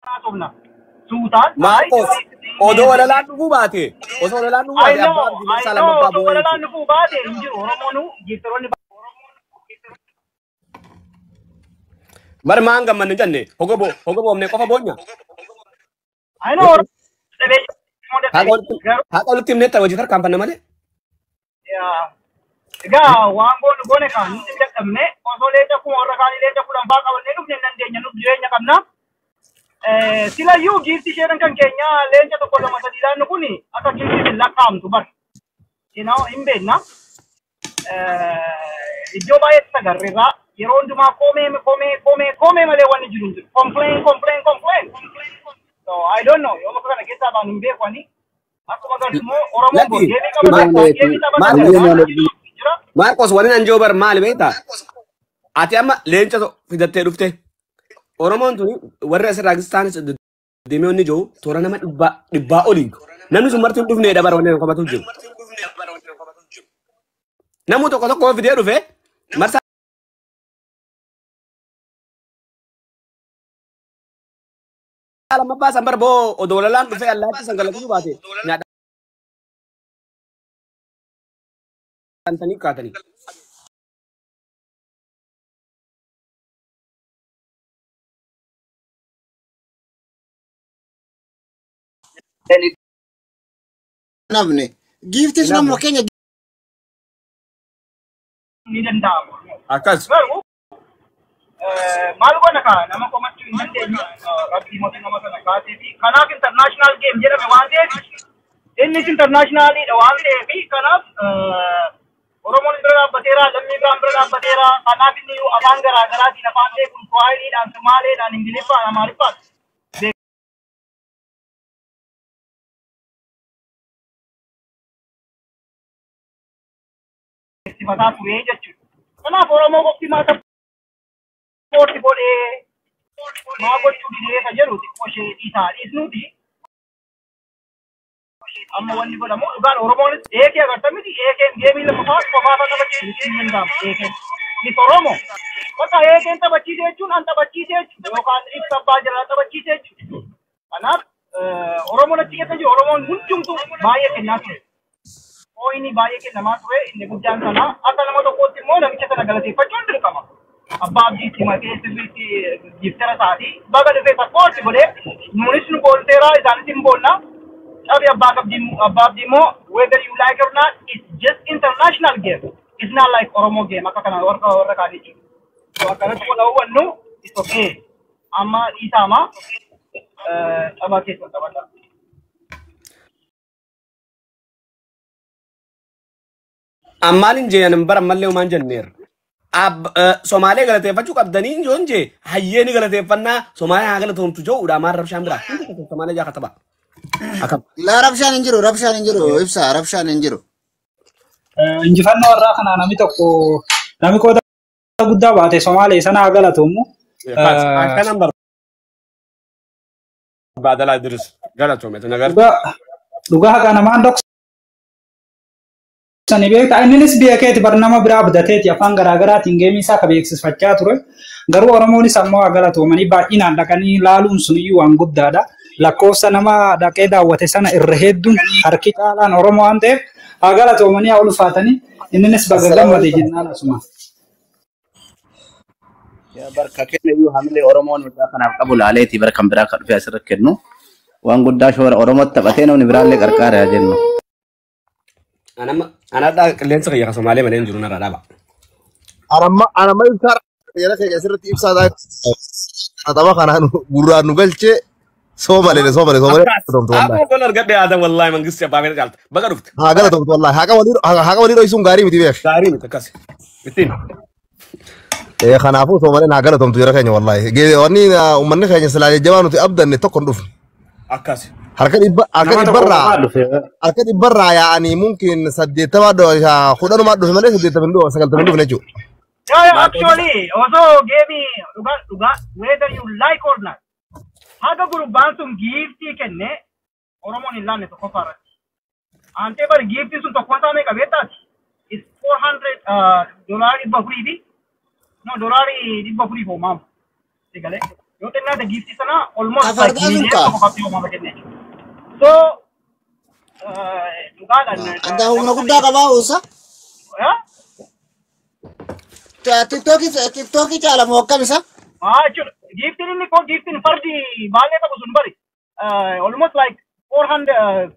Haasofna. Suutaan. Maarqos odoo walalaan dhufuu baate, osoo walalaan dhufuu I baate know, abbaa abdii I marsaa know, lammaffaa osoo boo'ee walalaan jechuudha. dhufuu baate hin jiru. Oromoon giiftaroonni Bar maan gammannu hin jenne hoga boomne qofa boonya. I know, Oromoon dadhabee Haqa dadhabee walitti garuu haqa walitti himneetta hojii tarkaanfanna malee. Yaa, egaa waan goonu goone kaan nuti hin dadhabne. Osoo leenca kuma warra kaanii leenca 10 faa qabannee dhufne hin dandeenya, nuuf jireenya qabna. Silayyuu giifti isheen kan keenya leenca 1 2 3 laannu kun akka giifti hin lakkaa'amtu bar. Hin beekna. Iddoo baay'eetti agarreerra. Yeroo hundumaa komee komee komee komee malee wanni jiru hin jiru. Complain, complain, complain. So I don't know, yooma kana keessaa baanu hin beeku ani. Akkuma agartu immoo Oromoon bor Lakki geemii qabata, Maarqos geemii taphata, Maarqos waan jira. Maarqos waliin anjoo bar maali beektaa? Ati amma leenca fidattee dhufte. Oromoon tuni warri asirraa Kiristaanis deemee inni jiru toora nama 100 olii. Namni sun marti hin dhufneedha bara wanni komatu jiru. Namni tokko tokko fidee dhufe marsaa lammaffaa san bara boo odoo lalaan dhufee allaattii san galachuu baate nyaadhaan kaatanii. Namni giiftis namuma keenya ni danda'ama. Akkas. Garuu maal goona kaa, nama komachuu hin dandeenyu. Rabbii mootii nama sana kaasee fi kanaaf international game jedhame waan ta'eef, innis internationalidha waan ta'eef, kanaaf Oromoon bira dhaabbateera, lammii biraan bira dhaabbateera. Kanaaf inni afaan garaa garaatiin afaan beekuun Swahiliidhaan, Sumaaleedhaan, Ingiliffaan, Amaariffaan beeksifataa ture jechuudha. Kanaaf Oromoo qofti maa support godhee maa gochuu didee ka jedhu xiqqoo ishee dhiisaa dhiisnuuti. Amma wanni godhamu dhugaan Oromoonis eekee agarta miti, eekeen geemii lammaffaa qofaa taphachiisuu hin danda'amu eekeen. Is Oromoo. Bakka eekeen taphachiise jechuun an taphachiise jechuudha yookaan ibsa abbaa jalaa taphachiise jechuudha. Kanaaf Oromoon achi keessa jiru, Oromoon hundumtuu baay'ee kennaa ture. Ooyinii baay'ee kennamaa ture inni guddaan sana akka nama tokkootti immoo namicha sana galateeffachuun dirqama. Abbaa abdiitti makee sirriitti giiftara isaati. Baga dhufee support godhee nuunis nu boonteera, isaanis hin boonna. Cabi abbaa abdii, abbaa abdii immoo whether you like or not, it's just international game. It's not like Oromo game akka kana warra warra kaanii jechuudha. So akkanatti wal hubannu, it's okay. Amma dhiisaama tapha keessa taphata. Ammaan hin jeenan bara ammallee homaan jenneerra. Somaalee galateeffachuu qabdanii yoo hin jee hayyee ni galateeffannaa, Somaalee haa galatoomtu jechuudha maal rabshaan biraa. Hundi tokko Somaalee jaa kataba. Akkam. Laa, rabshaan hin jiru, rabshaan hin jiru, ibsa rabshaan hin jiru. Injifannoo irraa kana namni tokko namni qooda guddaa baate Somaalee sana haa galatoomu. Akkanan barbaadalaa Idris galatoome nagar. Dhugaa dhugaa haqa namaan dhoksanii beektaa, inninis biyya keeti bar nama biraa abdateeti afaan garaagaraatiin geemii isaa ka beeksifachaa ture. Garuu Oromoonis ammoo haa galatoomanii, baay'inaan dhaqanii laaluun sun iyyuu waan guddaadha. Lakkoofsa nama dhaqee daawwate sana irra hedduun harki caalaan Oromoo waan ta'eef haa galatoomanii, haa ulfaatanii, inninis baga Assalaamu gammade alaikum. Jennaan asuma. Yaa barka kenna iyyuu hamilee Oromoon waggaa kanaaf qabu laaleeti bara kan biraa kan dhufe asirra kennu. Waan guddaa shoora Oromootti taphatee namni biraallee qarqaara haa jennu. Anamma anadhaa qilleensa kiyya ka Somaalee malee hin jiru narraa dhaaba. Anamma ibsaa jara keenya asirratti ibsaa tapha kanaan gurraan nu galchee soomalee soomalee soomalee galatoomtu wallahi. Aboo gol argadhe aadan wallahi mangisti abbaa feeta caalta. Baga dhufte. Haa galatoomtu wallahi, haqa walii dho'isuun gaarii miti beek. Gaarii miti akkas. Ittiin. Kanaafuu soomaleen haa galatoomtu jara keenya wallahi. Wanni uummanni keenya silaa jajjabaa nuti abdanne tokko hin dhufne. Akkas. Harka dhibba harka Nama tokko dhibbarraa qofaa dhufe. Harka dhibbarraa yaa'anii mumkin 80 10 dhufe malee 80 hin dhufe, 90 hin dhufne jechuudha. Yeah, actually, osoo geemii dhugaa dhugaa whether you like or not, haga gurbaan sun giiftii kenne Oromoon hin laanne tokkoffaa irratti. Antee bari giiftiin sun tokkoon isaa meeqa beektaati? Is 400 doolaarii 400 fi no doolaarii 400 fi hoomaamu. Egalee. Yoo xinnaate giiftii sana almost Ka like fardaa sun miiliyoona kaa. tokko qabxii uumaa kenne jechuudha. So dhugaadhaan Anta humna guddaa qabaa uusa. Tiktookii caala moo akkam isa? Haa jechuudha. Giiftiin inni koo giiftiin fardi baallee qabu sun bari almost like 400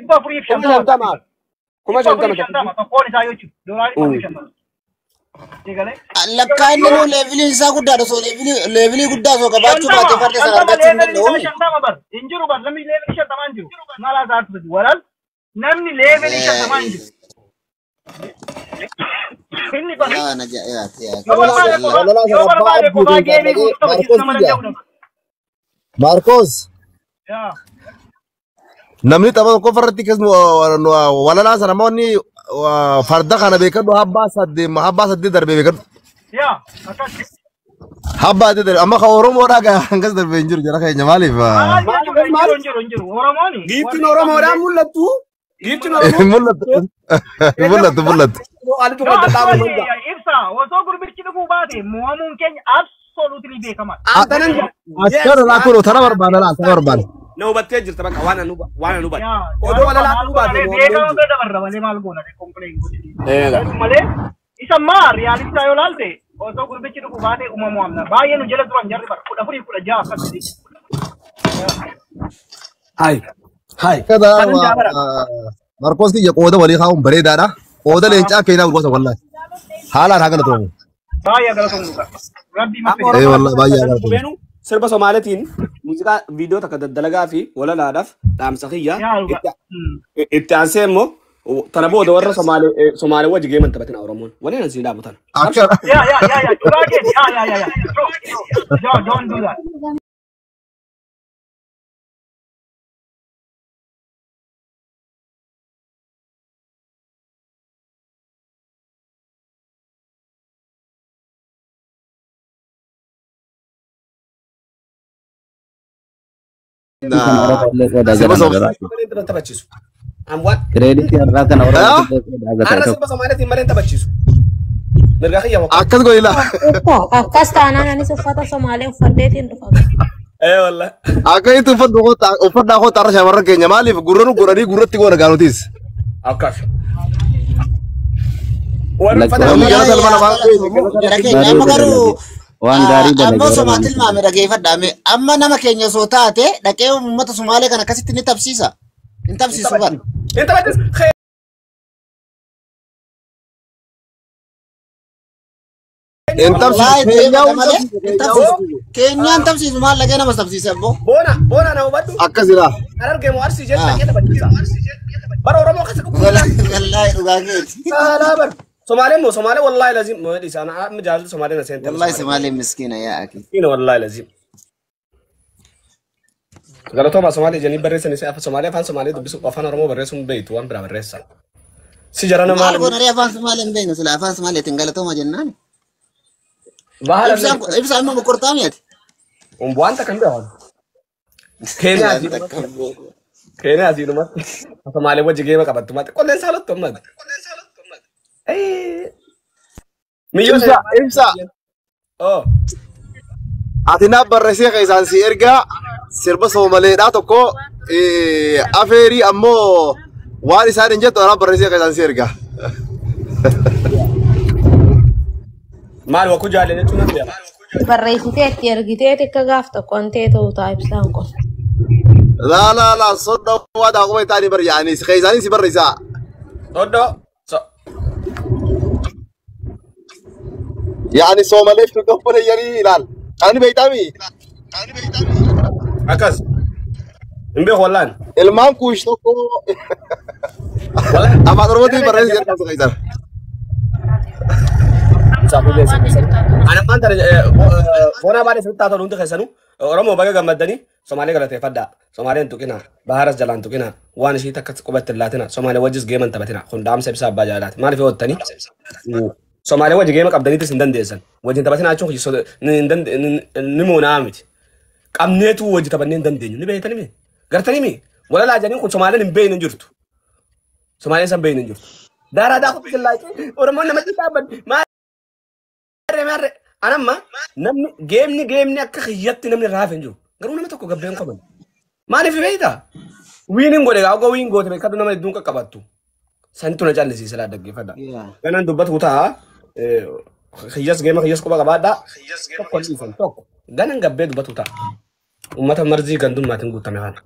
450. 50,000. Kuma dhibba afurii shantama. fi shantama tokkoon isaa jechuudha. Doolaarri 450. Eegalee. Lakkaa inni nuu leeviliin isaa guddaadha osoo leevilii guddaa osoo qabaachuu baate Shantama farda sana shantama argachuu hin leevelii isaa danda'u. 50 bar hin jiru bar namni leevelii 50 hin jiru. Maal haasaa turte walaal namni leevelii 50 hin jiru. Inni bari Waan ajaa'ibaati yaa. yoo barbaade qofaa Walalaa yoo sana abbaa barbaade qofaa abbuutiin geemii dhaqee guutuu taphachiisu Maarkos nama biyya. danda'udha. Maarkos Yaa. namni tapha tokko irratti walalaa sana namoonni farda kana beekadhu habbaa saddeet darbee beekadhu. Yaa akkas. Habbaa saddeet darbee amma kan Oromoodhaa hangas darbee hin jiru jara keenya maaliif? Maal Maal jechuudha akkas hin maal? jiru hin jiru hin jiru. Oromooni Giiftiin warri Oromoodhaan mul'attu. Giiftiin Oromoo. Mul'atu mul'atu mul'atu. Alitu No, madda actually, madda. ibsa osoo gurbichi dhufuu baate mo'amuun keenya absolutely beekamaadha. Antanan yes Akkana laa kun tana barbaada laa tana barbaada. Na hubattee jirta bakka waan anu waan anu hubadhe. Yaa, Odoo walalaa maal dhufuu goona baate ree mo'amuun hin beekama jiru. bira dabarra malee maal goona ree complain godhi. Eega. Malee isa maa reality yoo laalte osoo gurbichi dhufuu baate uumamu amna. Baay'ee nu jala turan jarri bara 14 16 akkas. Hai. Hai. Kada Kanan jaabara. Maarkos kiyya qooda walii kaa'uun bareedaadha. Qooda leencaa keenyaa gurgurata wallaahi. Haalaan haa galatoomu. Baay'ee galatoomnu qaba. Rabbii Amma maffee. Eh Oromoo wallaahi baay'ee haa galatoomu. beenu sirba Somaaliitiin muuziqaa viidiyoo takka daddalagaa fi walalaadhaaf dhaamsa kiyya Yaa dhugaa. itti aansee immoo tana booda warra Somaalee wajji geeman taphatina Oromoon. Waliin asii dhaabu tana. Akkana. Yaa yaa yaa yaa dhugaa keeti yaa yaa yaa yaa. True, true. No, don't do that. Kan Oromoo illee qooda Sirba jedhan Somaalee. gabaabaa. Malee taphachiisu. Amwaan Kireeditii har'aa kana Oromoo illee qooda har'a argata sirba Somaaliitiin malee taphachiisu. Mirga kiyya moqa. Akkas godhi laa. Uffo, akkas taanaan anis uffata Somaalee uffadheetiin dhufa. Ee wallah. Akka itti uffadhu uffadhaa koo xarra shamarran keenya maaliif gurra nu godhanii gurratti goona gaanutis. Akkas. Warri uffata Namni galata ilma namaa Jara keenya amma garuu Waan gaarii dalage amma Oromoon. Somaatiin tilmaame dhageeffadha. Amma nama keenya osoo taate dhaqee uummata Somaalee kan akkasitti ni tabsiisa. Hin tabsiisu bara. Hin taphachiisu. Hin Wallaahi tabsiisu. deemata Keenyaa malee hin tabsiisu. Keenyaan tabsiisu maal dhaqee nama tabsiisa abbo. Boona boona na hubadhu. Akkas jira. Harargee moo arsii jedhu dhaqee taphachiisa. Bara Oromoo keessa dhukkubsataa. Wallaahi dhugaa keeti. Saalaa bar. Somaaleen moo Somaalee wallaahi lazim moo isaan amma jaalatu Somaaleen na seente. Wallaahi Somaaleen miskiina yaa akhi. Miskiina wallaahi lazim. Galatooma Somaalee jedhanii barreessan isee Somaalee afaan Somaalee dubbisu afaan Oromoo barreessuun beektu waan biraa barreessa. Si jarana Maal maal goona ree afaan Somaalee hin beeknu sila afaan Somaaleetiin galatooma jennaan. bahala Ibsaan ibsaan immoo boqortaa mi'ati. wanta kan biraa. Keeniyaa asii Keeniyaa asii dhumatti Somaalee wajji geema qabattu maatti qolleen saalottu amma. Miyyoo Ibsa ibsa. Oh. Ati naaf barreessee keessaan si ergaa sirba Soomaleedhaa tokko afeerii ammoo waan isaan hin jettu anaaf barreessee keessaan si ergaa. Maal wakku jaalle jechuun nan beeka. Barreessitee itti ergitee akka gaaf tokko antee ta'u ta'a ibsaan kun. Laa laa laa sodda waa daakuma isaanii bar yaani keessaan si barreessaa. Soddoo. So. Yaani Soomaleef tokko yanii ilaal. Ani beektaami Akkas. Hin beeku wallaan. ilmaan kuush tokko Wallaan. afaan Oromootiin barreessee jedhamu keessaan. Ani ammaan tana boonaa baadhee sirriitti haa ta'u hundi keessanuu Oromoo baga gammaddanii Somaalee galateeffadhaa. Somaalee hin tuqinaa. Baharas jalaan tuqinaa. Waan ishii takka qubatti hin laatina. Somaalee wajjis geeman taphatina. Kun dhaamsa ibsaa abbaa jaalaati. Maaliif yoo jettanii Somaalee wajji geema qabdaniitis hin dandeessan. Wajjin taphatinaa jechuun ni moonaa miti. Qabneetu wajji taphannee hin dandeenyu. Ni beektanii mi? Gartanii mi? Walalaa jedhanii kun Somaaleen hin beekne hin jirtu. Somaaleen san beekne hin jirtu. Daaraa daakuu biqilaaqee Oromoon namatti dhaabban. Maarree maarree. Anamma namni geemni geemni akka kiyyatti namni raafe hin jiru. Garuu nama tokko gabbeen qaban. Maaliif beektaa? Wiiniin godhe gaa wiin goote beekatu nama hedduun qaqqabattu. Santu na callisiisa laa dhaggeeffadha. Ganaan dubbatu ta'a. Kiyyas geema kiyyas quba qabaadhaa. Tokko dhiisan tokko. Ganaan gabbee dubbatu ta'a. Uummata marzii gandummaatiin guutame kana.